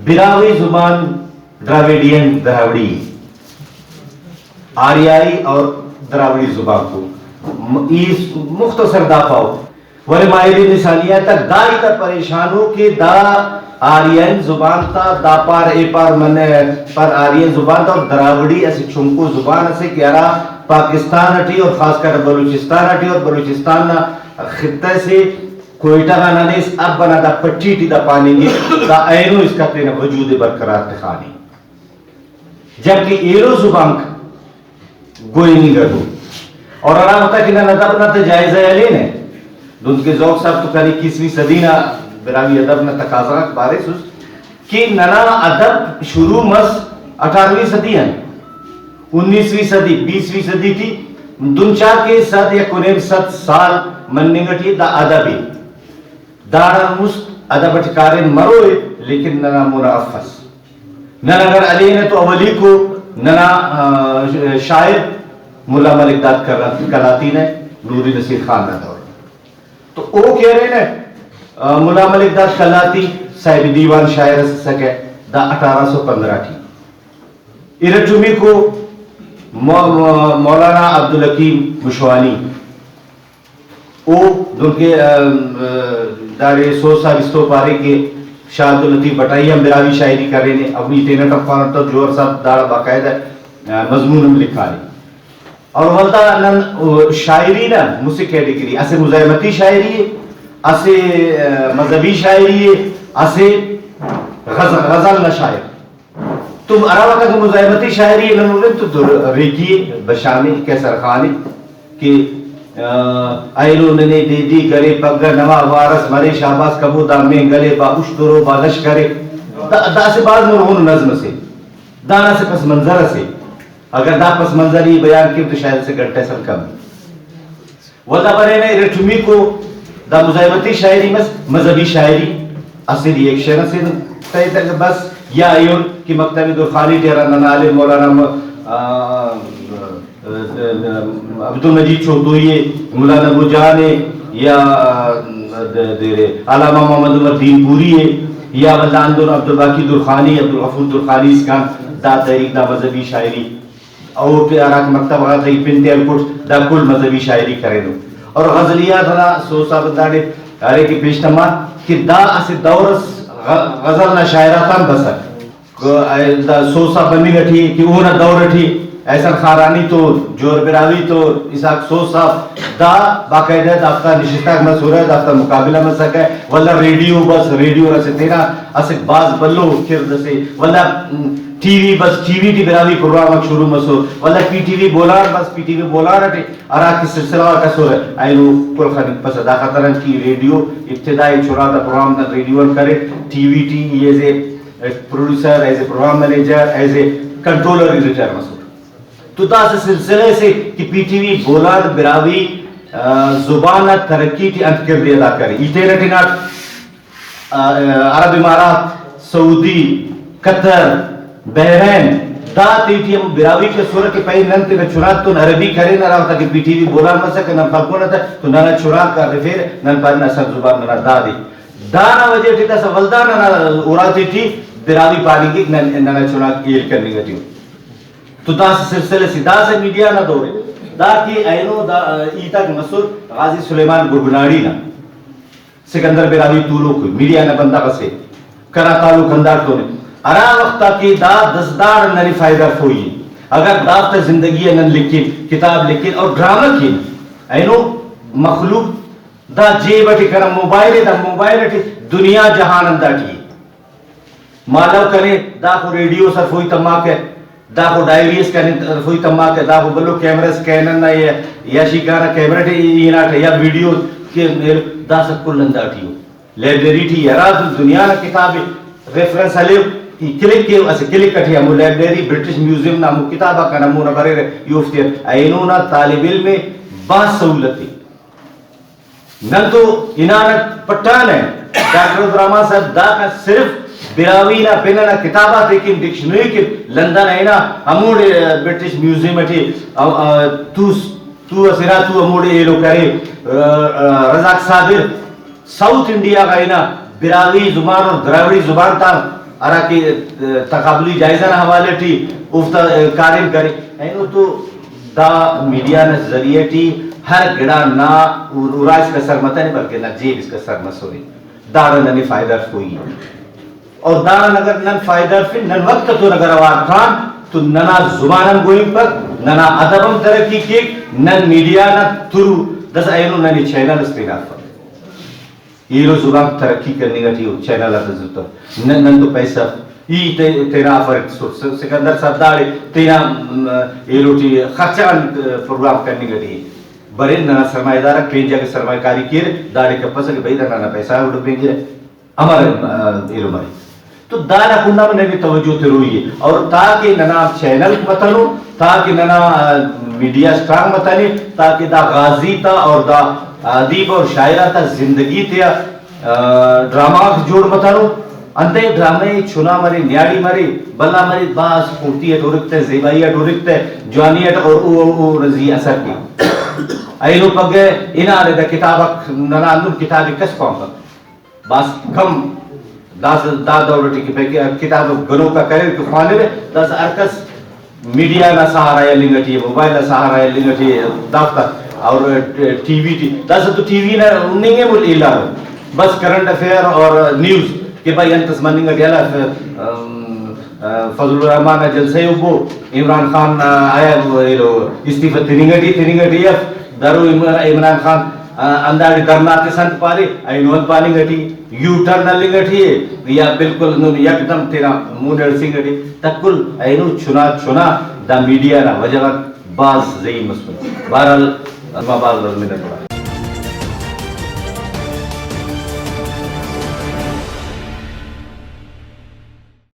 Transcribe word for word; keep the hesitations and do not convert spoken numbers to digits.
براہوئی زبان ڈراویڈین دراوڑی، آریائی اور دراوڑی زبان کو م-، اس مختصر دا پاؤ۔ ولے ماہرین لسانیات آک دا ہیت آ پریشان ءُ کہ دا آرین زبان تا دا پار ایپار منہ، پر آرین زبان تا دراوڑی اسہ چنکو زبان اسے کہ ہرا پاکستان اٹی اور خاص کر بلوچستان اٹی اور بلوچستان نا خطہ سے کوئٹہ غان ہلیس اب انا دا پٹی ٹی دا پاننگک، دا اینو اسکا تینا وجود ءِ برقرار تخانے۔ جبکہ ایلو زبانک گوئننگ اٹو۔ اور ہرا وخت کہ نن ادب نا تہ جائزہ ءِ ہلینہ، دن کہ ذوق صاحب تو کنے اکیسویں صدی نا براہوئی ادب نا تقاضا غاک پاریسس کہ ننا ادب شروع مس اٹھارہویں صدی آن، انیسویں صدی، بیسویں صدی ٹی دن چا کہ صد یا کنے صد سال مننگ اٹی دا ادب ءِ۔ داڑان مست ادب اٹ کاریم مروئے، لیکن ننا مونا افس۔ نن اگر ہلینہ تو اولیکو ننا، آ، شاعر ملا ملک داد کلا-، کلاتی نا، نوری نصیر خان نا دور۔ تو او کہ ارینہ، آ، ملا ملک داد کلاتی صاحب دیوان شاعر اس اسکہ، دا اٹھارہ سو پندرہ ٹی۔ ارٹمیکو مو-، مو-، مولانا عبدالحکیم مشوانی۔ او دنکہ، ام، داڑے سوز صاحب استو پارے کہ شاہ عبداللطیف بھٹائی ہم براہوئی شاعری کرینے، ابھی تینٹ ہم خوانٹ تو جوہر صاحب داڑا باقاعدہ، آ، مضمون ہم لکھانے۔ اور ولدا نن، او، شاعری نا مسہ کیٹیگری، اسہ مزاحمتی شاعری ءِ، اسہ، آ، مذہبی شاعری ءِ، اسہ غز-، غزل نا شاعر۔ تو ہرا وخت کہ مزاحمتی شاعری ءِ نن ہُرن تو در-، ریکی بشانے، قیصر خان ءِ کہ، آ، اینو ننے دے دی کرے، پگہ نوا وارس مرے، شاباس کبو دا مینگلے با اشترو با لشکرے۔ دا، دا اسہ بھاز ملغن نظم اسے، دانا اسہ پس منظر اسے۔ اگر دا پس منظر ءِ بیان کیو تو شاید اسہ گھنٹہ سے کم۔ ولدا برینہ ارٹمیکو دا مزاحمتی شاعری مس، مذہبی شاعری اسہ ری ایکشن اسے تہ تہ بس، یا ایہن کہ مکتبِ درخانی ٹی ہرا ننا عالم مولانا م-، آ، عبدالمجید چوتوئی ءِ، مولانا نبو جان ءِ، یا، آ، د-، دیر ءِ علامہ محمد عمر دین پوری ءِ، یا ولدا ہندن عبدالباقی درخانی، عبدالغفور درخانی اسکان دا تحریک، دا مذہبی شاعری اوفتے ہراکہ مکتب غاتا ای پن تے ہلکٹ، دا کل مذہبی شاعری کرینو۔ اور غزلیات ہرا سوز صاحب داڑے ارے کہ پیش تما کہ دا اسہ دور اس غ-، غزل نا شاعر آتان بسک۔ کہ دا سوز صاحب بننگ ٹی کہ اونا دور ٹی احسن خارانی تو، جوہر براہوئی تو، اسحاق سوز صاحب دا باقاعدہ دافتا نشستاک مسرہ، دافتا مقابلہ مسکہ، ولدا ریڈیو بس، ریڈیو اسہ تینا اسہ بھاز بھلو کڑد اسے، ولدا ٹی وی بس، ٹی وی ٹی براہوئی پروگرام آک شروع مسر، ولدا پی ٹی وی بولان بس، پی ٹی وی بولان ٹی ہرا کہ سلسلہ غاک اسرہ، اینو کل خنپسہ۔ دا خاطر ان کہ ریڈیو ابتدائی چنا تا پروگرام نا ریڈیو آن کرے، ٹی وی ٹی ای as a producer, as a programme manager, as a controller ای ریٹائر مسر۔ تو دا اسہ سلسلہ اسے کہ پی ٹی وی بولان براہوئی، آ، زبان نا ترقی ٹی انت کردے ادا کرے۔ ای تینا ٹی ناٹ آ، عرب امارات، سعودی، قطر، بحرین، دا تیٹی ہم براہوئی کہ اسرہ کہ پین نن تینا چناک تون عربی کرین، ہرا وخت کہ پی ٹی وی بولان مسکہ نن خلکونہ تہ تو ننا چناک ہرفیرہ، نن پارین اسل زبان ننا دادے۔ دانا وجہ ٹی داسہ ولدا ننا اراتے ٹی براہوئی پاننگک نن، ننا چناک ہیل کننگ ٹی ءُ۔ تو داسہ سلسلہ سے، داسہ میڈیا نا دور ءِ۔ دا کہ اینو دا ہیت آک مسر غازی سلیمان گڈگناڑی نا۔ سکندر براہوئی تولوک میڈیا نا بندغ اسے، کنا تعلق ہنداڑتون ءِ۔ ہرا وخت آ کہ دا دزدار ننے فائدہ ہرفوئی ءِ، اگر دافتا زندگی آ نن لکھن، کتاب لکھن اور ڈرامہ کین، اینو مخلوق دا جیب اٹی کنا موبائل ءِ، دا موبائل اٹی دنیا جہان ہنداٹی ءِ۔ مالو کنے داخو ریڈیو اس ہرفوئی تماکہ، داخو ڈائری اس کنے ہرفوئی تماکہ، داخو بھلو کیمرہ اس، کینن نا یا یاشیکا نا کیمرہ ٹی ای ہناٹہ یا ویڈیو کہ داسہ کل ہنداٹی ءُ۔ لائبریری ٹی ہرا دنیا نا کتاب ریفرنس ہلیو، ای کلک کیو، اسہ کلک اٹی ہمو لائبریری، برٹش میوزیم نا ہمو کتاب آک کنا مونا بریرہ، ای اوفتے آ اینو نا طالب علم ءِ بھاز سہولت ءِ۔ نن تو ہنانہ پٹانہ، ڈاکٹر عبدالرحمن صاحب داکان صرف براہوئی نا پن ئنا کتاب آتے کن، ڈکشنری کن، لندن آ ہنا ہموڑے، آ، برٹش میوزیم ٹی، آ، آ، تو، تو اسہ ہرا تو ہموڑے ایلو کرے، آ، آ، رزاق صابر ساؤتھ انڈیا غا ہنا براہوئی زبان اور دراوڑی زبان تا ہرا کہ تقابلی جائزہ نا حوالہ ٹی اوفتا کاریم کرے۔ اینو تو دا میڈیا نا ذریعہ ٹی ہر گڑا نا ارا اسکا سر متنے، بلکہ نا جیب اسکا سر مسنے۔ داڑان ننے فائدہ ہرفوئی۔ اور داڑان اگر نن فائدہ ہرفن، نن وخت تون اگر اوار کان تو ننا زبان ہم گوئنپک، ننا ادب ہم ترقی کیک، نن میڈیا نا تھرو داسہ اینو ننے چینل اس تینا افک۔ ایلو زبان ترقی کننگ ٹی او چینل آتا ضرورت اف۔ نن، نن تو پیسہ اف۔ ای تے-، تینا آفر سر-، سر-، سکندر صاحب داڑے تینا، م، ایلو ٹی خرچہ غان پروگرام کننگ ٹی برے، ننا سرمایہ دار آک پین جاگہ سرمایہ کاری کیر، داڑے کپسہ کہ بھئی دا ننا پیسہ اوڑے بنگرہ۔ امر، آ، ایلو مرے۔ تو دانا کنڈا ننے توجہ تروئی ء۔ اور تاکہ ننا چینل متنو، تاکہ ننا، آ، میڈیا اسٹرانگ متنے، تاکہ دا غازی تا اور دا ادیب اور شاعر آتا زندگی تیا، آ، ڈرامہ غاک جوڑ متنو۔ انتئے ڈرامہ ء چنا مرے، نیاڑی مرے، بھلا مرے، بھاز خوبصورتی اٹ ہرک تہ، زیبائی اٹ ہرک تہ، جوانی اٹ اور او، او، او زی اثر کے۔ اینو پگہ ہنانے دا کتاب آک، ننا ہندن کتاب ء کس خوانپک۔ بھاز کم داسہ دا دور ٹی کہ پائے کہ کتاب گنوک آک اریر کہ خوانرہ، داسہ ہر کس میڈیا نا سہارا ء ہلنگ ٹی ء، موبائل نا سہارا ء ہلنگ ٹی ء، دافتا اور ٹی وی ٹی، داسہ تو ٹی وی نا ہننگ ء مل ایلارہ، بس کرنٹ افیئر اور نیوز کہ بھائی انت اس مننگ ٹی ہلف، ام، آ، فضل الرحمان نا جلسہ ء ہبو، عمران خان نا آیا ایلو استعفی تننگ ٹی، تننگ ٹی اف، درو عمر-، عمران خان، آ، ہنداڑے دھرنا تس انت پارے، اینو انت پاننگ ٹی، یو ٹرن ہلنگ ٹی ء، یا بالکل ہندن یکدم تینا مون اڑسنگ ٹی، تکل اینو چنا چنا دا میڈیا نا وجہ غاک بھاز ذہین مسنے۔ بہرحال، نما بھاز بھاز منت وار۔